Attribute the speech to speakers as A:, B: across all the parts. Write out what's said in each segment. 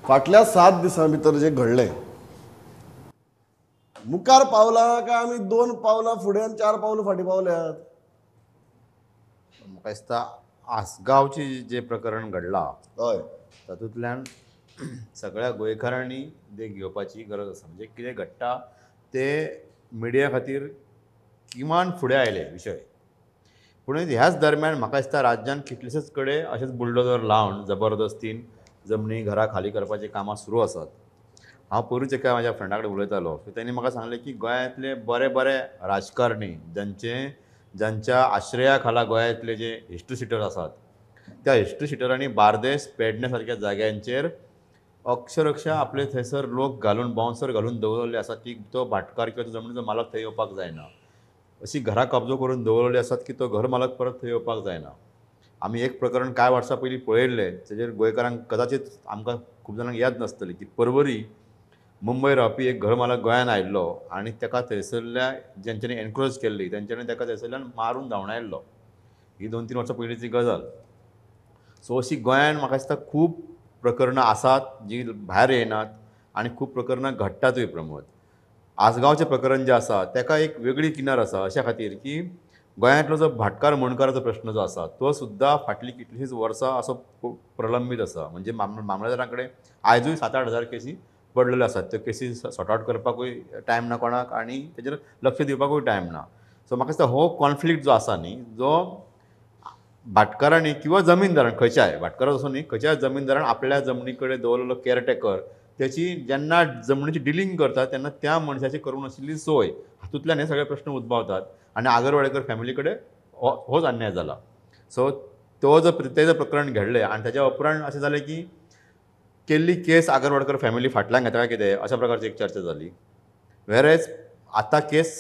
A: फाटल्या 7 दिसां भितर जें घडलें, मुखार पावला काय आमी 2 पावलां फुडें आनी 4 पावलां फाटीं पावल्यात?
B: म्हाका दिसता आसगांवचें जें प्रकरण घडलां,
A: हय,
B: तातूंतल्यान सगळ्या गोंयकारांनी देख घेवपाची गरज आसा. म्हणजे कितें घडटा तें मिडिया खातीर किमान फुडें आयले विशय, पूण ह्याच दरम्यान म्हाका दिसता राज्यान कितलेशेच कडेन अशेंच बुलडोजर लावन जबरदस्तीन जमनी घरां खाली करपाचीं कामां सुरू आसात. हांव पयरूच एका म्हाज्या फ्रेंडा कडेन उलयतालो, तेणी म्हाका सांगलें की गोंयांतले बरे बरे राजकारणी जांच्या आश्रया खाला गोंयांतले जे हिस्ट्री शिटर आसात, त्या हिस्ट्री शिटरांनी बार्देस पेडणे सारक्या जाग्यांचेर अक्षरक्षा आपले थंयसर लोक घालून, बाउन्सर घालून दवरलेले आसात की तो भाटकार किंवा जमनीचो मालक थंय येवपाक जायना. अशी घरां कब्जो करून दवरलेली आसात की तो घर मालक परत थंय येवपाक जायना. आमी एक प्रकरण कांय वर्सां पयलीं पळयल्लें, तेजेर गोंयकारांक कदाचित आमकां खूब जाणांक याद नासतली की परवरी मुंबय रावपी एक घर मालक गोंयान आयिल्लो आनी ताका थंयसरल्या ज्यांच्यांनी एनक्रोच केल्ली तेंच्यांनी ताका थंयसरल्यान मारून धांवडायल्लो. ही 2-3 वर्सां पयलींची गजाल. सो अशी गोंयान म्हाका दिसता खूब प्रकरणां आसात जी भायर येनात आनी खूब प्रकरणां घडटातूय. प्रमोद, आसगांवचें प्रकरण जें आसा ताका एक वेगळी किनार आसा, अशा खातीर की गोंयांतलो जो भाटकार मुंडकाराचो प्रश्न जो आसा तो सुद्दां फाटलीं कितलींशींच वर्सां असो प्रलंबीत आसा. म्हणजे मामलेदारां कडेन आयजूय 7-8 हजार केसी पडलेल्यो आसात. त्यो केसी सॉर्ट आवट करपाकूय टायम ना कोणाक आनी तेजेर लक्ष दिवपाकूय टायम ना. सो म्हाका दिसता हो कॉन्फ्लिक्ट जो आसा न्ही, जो भाटकारांनी किंवा जमीनदारान, खंयच्याय भाटकाराचो असो न्ही, खंयच्याय जमीनदारान आपल्या जमनी कडेन दवरलेलो केअरटेकर त्याची जेन्ना जमनीची डिलींग करता तेन्ना त्या मनशाची करूंक नाशिल्ली सोय, हातूंतल्यान हे सगळे प्रश्न उद्भवतात आनी आगरवाडेकर फॅमिली कडेन होच अन्याय जाला. सो तो जो तेजें प्रकरण घडलें आनी ताच्या उपरांत अशें जालें की केल्ली केस आगरवाडकर फॅमिली फाटल्यान घेता काय कितें अशा प्रकारची एक चर्चा जाली. वेरेज आतां केस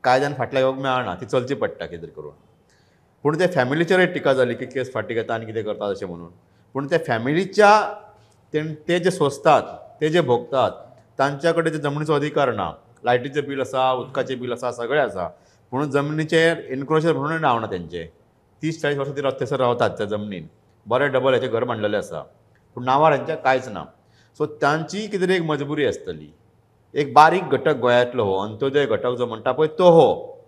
B: कायद्यान फाटल्यान येवंक मेळना, ती चलची पडटा कितें तरी करून. पूण ते फॅमिलीचेरय टिका जाली की केस फाटीं घेता आनी कितें करता अशें म्हणून. पूण त्या फॅमिलीच्या ते जे सोंसतात, ते जे भोगतात, तांच्या कडेन जमनीचो अधिकार ना. लायटीचें बील आसा, उदकाचें बील आसा, सगळें आसा, पूण जमनीचेर एनक्रोचर म्हणून नांव ना तेंचें. 30-40 वर्सां ती थंयसर रावतात त्या जमनीन, बरें डबल हेचें घर बांदलेलें आसा, पूण नांवार हेंच्या कांयच ना. सो तांची कितें तरी एक मजबुरी आसतली. एक बारीक घटक गोंयांतलो हो अंत्योदय घटक जो म्हणटा पळय तो हो,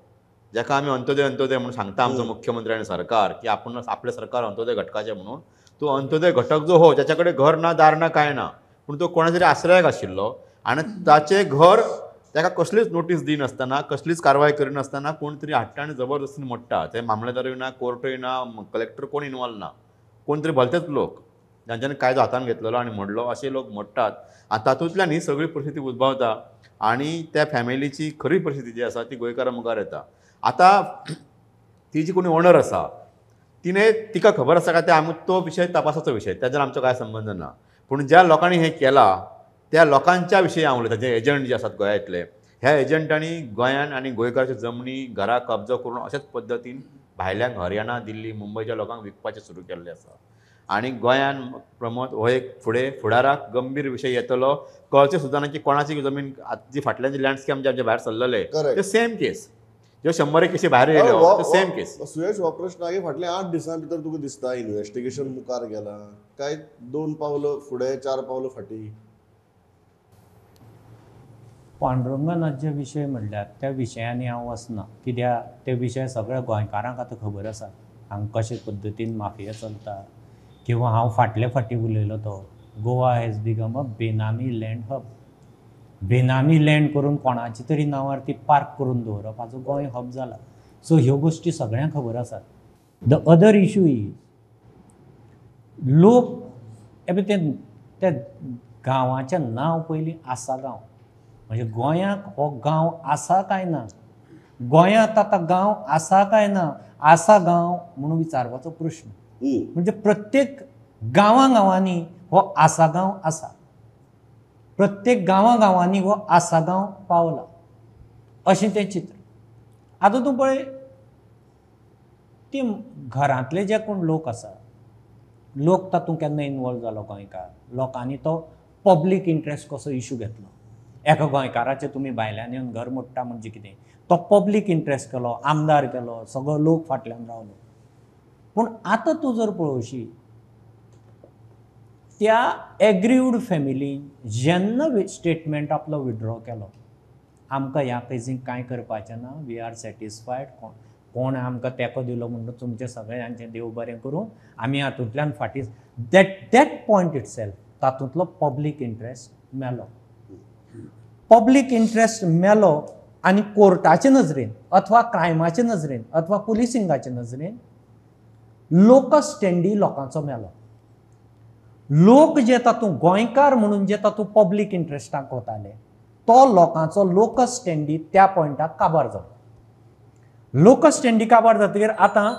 B: जाका आमी अंत्योदय अंत्योदय म्हणून सांगता आमचो मुख्यमंत्री आनी सरकार की आपूण आपलें सरकार अंत्योदय घटकाचें म्हणून, तो अंत्योदय घटक जो हो ज्याच्या कडेन घर ना, दार ना, कांय ना, पूण तो कोणा तरी आश्रयाक आशिल्लो आनी ताचें घर ताका कसलीच नोटीस दिनासतना, कसलीच कारवाय करिनासतना कोण तरी हाडटा आनी जबरदस्तीन मोडटा. ते मामलेदारूय ना, कोर्टूय ना, कलेक्टर कोण इनवॉल्व ना, कोण तरी भलतेच लोक जांच्यांनी कायदो हातान घेतलेलो आनी मोडलो अशे लोक मोडटात आनी तातूंतल्यान ही सगळी परिस्थिती उद्भवता आनी त्या फॅमिलीची खरी परिस्थिती जी आसा ती गोंयकारां मुखार येता. आतां ती जी कोणी ओनर आसा तिणें तिका खबर आसा काय ते आमी तो विशय तपासाचो विशय, ताजेर आमचो कांय संबंद ना. पूण ज्या लोकांनी हें केलां त्या लोकांच्या विशयी हांव उलयतां, जे एजंट जे आसात गोंयांतले, ह्या एजंटांनी गोंयान आनी गोंयकाराच्यो जमनी घरां कब्जो करून अशेच पद्दतीन भायल्यांक हरियाणा, दिल्ली, मुंबयच्या लोकांक विकपाचें सुरू केल्लें आसा. आनी गोंयान प्रमोद हो एक फुडें फुडाराक गंभीर विशय येतलो. कळचें सुद्दां ना की कोणाची जमीन जी फाटल्यान जी लँडस्केप आमचे भायर सरलेले ते सेम केस ज्यो 100 केसी भायर येयल्यो ते सेम केस.
A: सुयश, हो प्रश्न आगे फाटल्या 8 दिसां भितर तुका दिसता इन्व्हेस्टिगेशन मुखार गेला काय 2 पावलां फुडें 4 पावलां फाटीं?
C: पांडुरंगनाथ जे विशय म्हणल्यार त्या विशयांनी हांव वचना, कित्याक ते विशय सगळ्या गोंयकारांक आतां खबर आसा हांगा कशे पद्दतीन माफिया चलता. किंवा हांव फाटले फाटीं उलयलो तो Goa has become a benami land hub. Benami land करून कोणाचे तरी नांवार ती पार्क करून दवरप हाचो गोंय हब जाला. सो ह्यो गोश्टी सगळ्यांक खबर आसात. The other issue is लोक ते त्या गांवाचें नांव पयलीं आसा गांव, म्हणजे गोंयांक हो गांव आसा काय ना, गोंयांत आतां गांव आसा काय ना, आसा गांव म्हणून विचारपाचो प्रश्न. म्हणजे प्रत्येक गांवां गांवांनी हो आसा गांव आसा, प्रत्येक गांवां गांवांनी हो आसा गांव पावला अशें तें चित्र. आतां तूं पळय ती घरांतले जे कोण लोक आसा, लोक तातूंत केन्ना इनवॉल्व जालो गोंयकार, लोकांनी तो पब्लीक इंट्रस्ट कसो इशू घेतलो. एका गोंयकाराचें तुमी भायल्यान येवन घर मोडटा म्हणजे कितें, तो पब्लीक इंट्रस्ट केलो, आमदार केलो, सगळो लोक फाटल्यान रावलो. पूण आतां तूं जर पळोवशी त्या एग्रीव्ड फॅमिलीन जेन्ना स्टेटमेंट आपलो विड्रॉ केलो, आमकां ह्या केजीक कांय करपाचें ना, we are satisfied, कोण आमकां तेंको दिलो म्हणून तुमचें सगळ्यांचें देव बरें करूं, आमी हातूंतल्यान फाटीं, that that point it self तातूंतलो पब्लीक इंट्रस्ट मेलो. पब्लीक इंट्रस्ट मेलो आनी कोर्टाचे नजरेन अथवा क्रायमाचे नजरेन अथवा पुलिसिंगाचे नजरेन लोकस स्टँडी लोकांचो मेलो. लोक जे तातूंत गोंयकार म्हणून जे तातूंत पब्लीक इंट्रस्टाक वताले तो लोकांचो लोकस स्टँडी त्या पॉयंटाक काबार जालो. लोकस स्टँडी काबार जातकीर आतां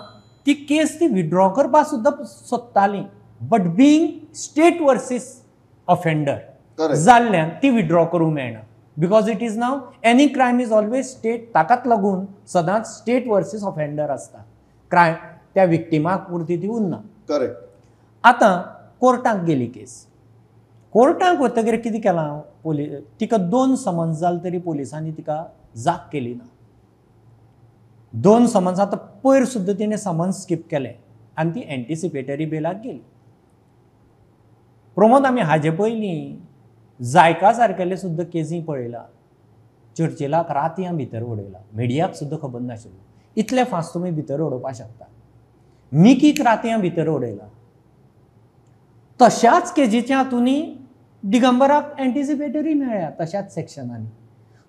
C: ती केस ती विड्रॉ करपाक सुद्दां सोदताली, but being state versus offender जाल्ल्यान ती विड्रॉ करूंक मेळना, because it is now any crime is always state, ताकाच लागून सदांच स्टेट वर्सीस ऑफेंडर आसता, क्रायम त्या विक्टिमाक पुरती ती उरना.
A: करेक्ट.
C: आतां कोर्टाक गेली केस, कोर्टाक वतकीर कितें केलां, तिका 2 समन्स जाल तरी पोलिसांनी तिका जाग केली ना. 2 समन्स आतां पयर सुद्दां तिणें समन्स स्कीप केलें आनी ती एंटिसिपेटरी बेलाक गेली. प्रमोद, आमी हाजे पयलीं जायका सारकेले सुद्दां केजी पळयला, चर्चिलाक रातयां भितर उडयला, मिडियाक सुद्दां खबर नाशिल्ली, इतले फास्ट तुमी भितर उडोवपाक शकता. मिकीक रातयां भितर उडयला, तशाच केजीच्या हातूंनी दिगंबराक एंटिसिपेटरी मेळ्ळ्या तशाच सेक्शनांनी.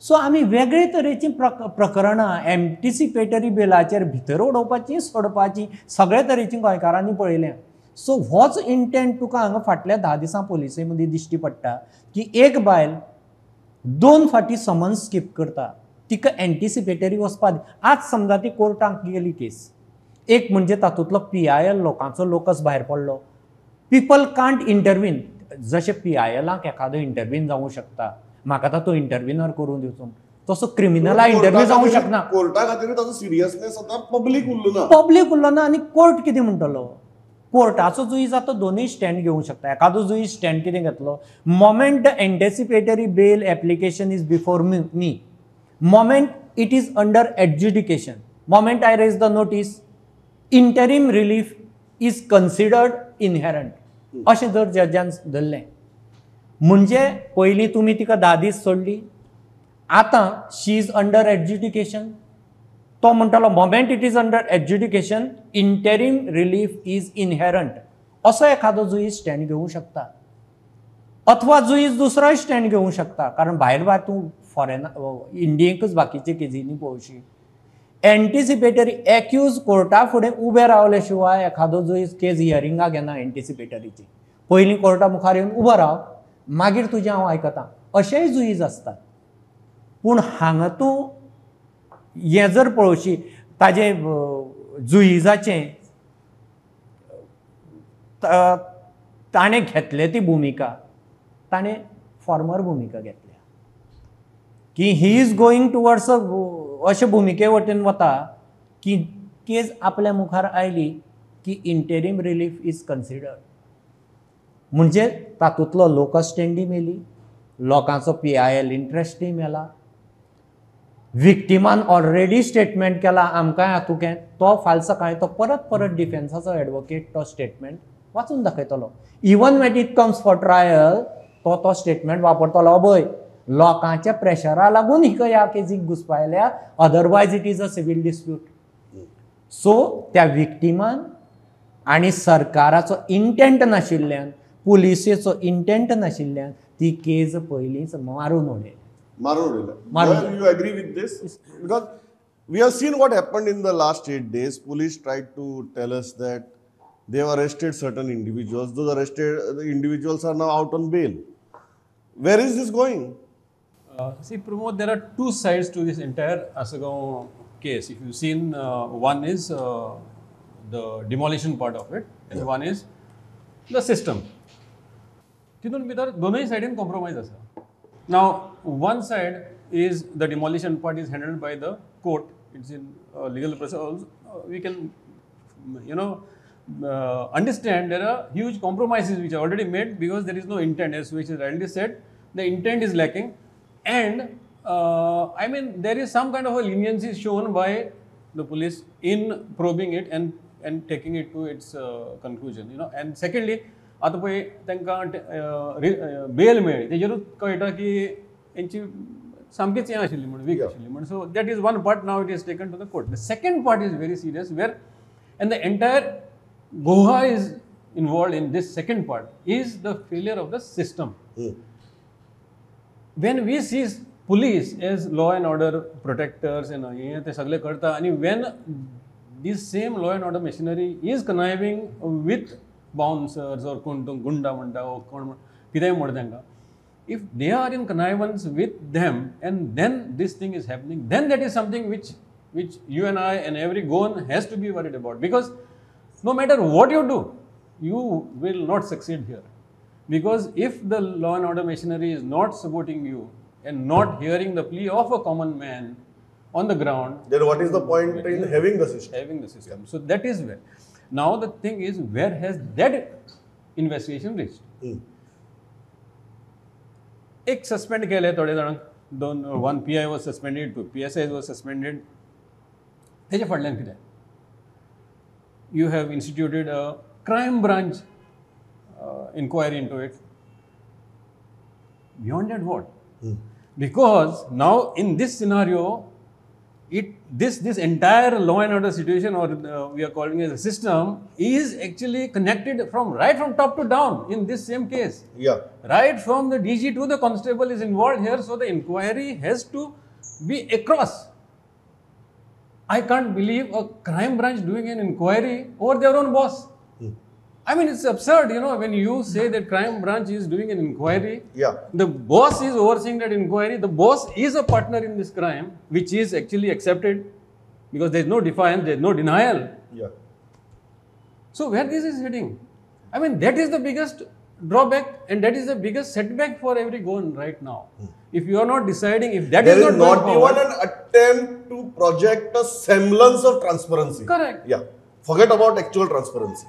C: सो आमी वेगळे तरेचीं प्रकरणां एंटिसिपेटरी बेलाचेर भितर उडोवपाचीं, सोडपाचीं सगळे तरेचीं गोंयकारांनी पळयल्या. सो होच इंटेंट तुका हांगा फाटल्या 10 दिसां पोलिसे मदीं दिश्टी पडटा की एक बायल 2 फाटीं समन्स स्कीप करता, तिका एंटिसिपेटरी वचपा. आज समजा ती कोर्टाक गेली केस, एक म्हणजे तातूंतलो PIL लोकांचो लोकस भायर पडलो, पिपल कांट इंटरवीन, जशें PILाक एखादो इंटरवीन जावूं शकता, म्हाका तातूंत इंटरवीनर करूं दिवचो, तसो क्रिमिनला इंटरव्यू जावूं शकना.
A: कोर्टा खातीर ताचो सिरियसनेस आतां पब्लीक उरलो ना,
C: पब्लीक उरलो ना. आनी कोर्ट कितें म्हणटलो, कोर्टाचो जुईज आतां दोनूय स्टँड घेवंक शकता. एखादो जुईज स्टँड कितें घेतलो, moment the anticipatory bail application is before me, moment it is under adjudication, moment I raise the notice, interim relief is considered inherent, अशें जर जजान धरलें म्हणजे पयलीं तुमी तिका 10 दीस सोडली, आतां शी is under adjudication, तो म्हणटालो moment it is under adjudication interim relief is inherent, असो एखादो जुईज स्टँड घेवंक शकता अथवा जुईज दुसरोय स्टँड घेवंक शकता, कारण भायर भायर तूं फॉरेन इंडियेकच बाकीचे केजींनी पळोवशी. एंटिसिपेटरी एक्यूज कोर्टा फुडें उबे रावले शिवाय एखादो जुईज केज हियरिंगाक घेना एंटिसिपेटरीची, पयलीं कोर्टा मुखार येवन उबो राव मागीर तुजें हांव आयकतां, अशेंय जुईज आसतात. पूण हांगा तूं हें जर पळोवशी ताजें जुईजाचें ताणें घेतले ती भुमिका, ताणें फॉर्मर भुमिका घेतल्या की he is going towards अशे भुमिके वटेन वता की केज आपल्या मुखार आयली की इंटेरीम रिलीफ is considered, म्हणजे तातूंतलो लोकस स्टँडी मेली, लोकांचो PIL इंट्रस्टूय मेला, विक्टिमान ऑलरेडी स्टेटमेंट केला आमकां हातूंत, तो फाल्यां सकाळीं तो परत परत डिफेन्साचो एडवोकेट तो स्टेटमेंट वाचून दाखयतलो, even when it comes for trial तो तो स्टेटमेंट वापरतलो, अभय लोकांच्या प्रेशरा लागून हिका ह्या केजीक घुसपायल्या, otherwise it is a civil dispute. So त्या विक्टिमान आनी सरकाराचो इंटेंट नाशिल्ल्यान, पुलिसेचो इंटेंट नाशिल्ल्यान ती केज पयलींच मारून उडयली.
A: मारून उडयल्या. You agree with this? Because we have seen what happened in the last 8 days. Police tried to tell us that they have arrested certain individuals. Those arrested individuals are now out on bail. Where is this going?
D: See, Pramod, there are two sides to this entire Assagao case. If you've seen, one is the demolition part of it, and one is the system. तितून भितर दोनूय सायडीन compromise आसा. Now, one side is the demolition part is handled by the court. It's in legal process also. We can, you know, understand there are huge compromises which are already made because there is no intent, as which is rightly said, the intent is lacking, and I mean there is some kind of a leniency shown by the police in probing it and taking it to its conclusion, you know. And secondly, आतां पळय तांकां बेल मेळ्ळी तेजेरूच कळटा की हेंची सामकीच हें आशिल्ली म्हण, वीक आशिल्ली म्हण. So that is one part. Now it is taken to the court. The second part is very serious, where and the entire Goa is involved in this second part, is the failure of the system. When we see police as law and order protectors and हे ते सगळे करता, आनी when this same law and order machinery is conniving with bouncers or कोण तो गुंडा म्हणटा वो कोण कितेंय म्हण तांकां, if they are in connivance with them and then this thing is happening, then that is something which you and I and every Goan has to be worried about, because no matter what you do, you will not succeed here. Because if the law and order machinery is not supporting you and not hearing the plea of a common man on the ground,
A: then what is the point in having the system?
D: Having the system. Yeah. So that is where. Now the thing is, where has that investigation reached? एक suspend केले थोडे जाणांक, दोन, 1 PI was suspended, 2 PSI was suspended. तेजे फाटल्यान कितें? You have instituted a crime branch inquiry into it. Beyond that, what? Because now in this scenario, this entire law and order situation, or we are calling it as a system, is actually connected from right from top to down in this same case.
A: Yeah.
D: Right from the DG to the constable is involved here, so the inquiry has to be across. I can't believe a crime branch doing an inquiry over their own boss. I mean, it's absurd, you know, when you say that crime branch is doing an inquiry, the boss is overseeing that inquiry, the boss is a partner in this crime, which is actually accepted because there is no defiance, there is no denial.
A: Yeah.
D: So where this is heading? I mean, that is the biggest drawback and that is the biggest setback for every Goan right now. If you are not deciding, if that
A: there
D: is not
A: not even an attempt to project a semblance of transparency.
D: Correct.
A: Yeah. Forget about actual transparency.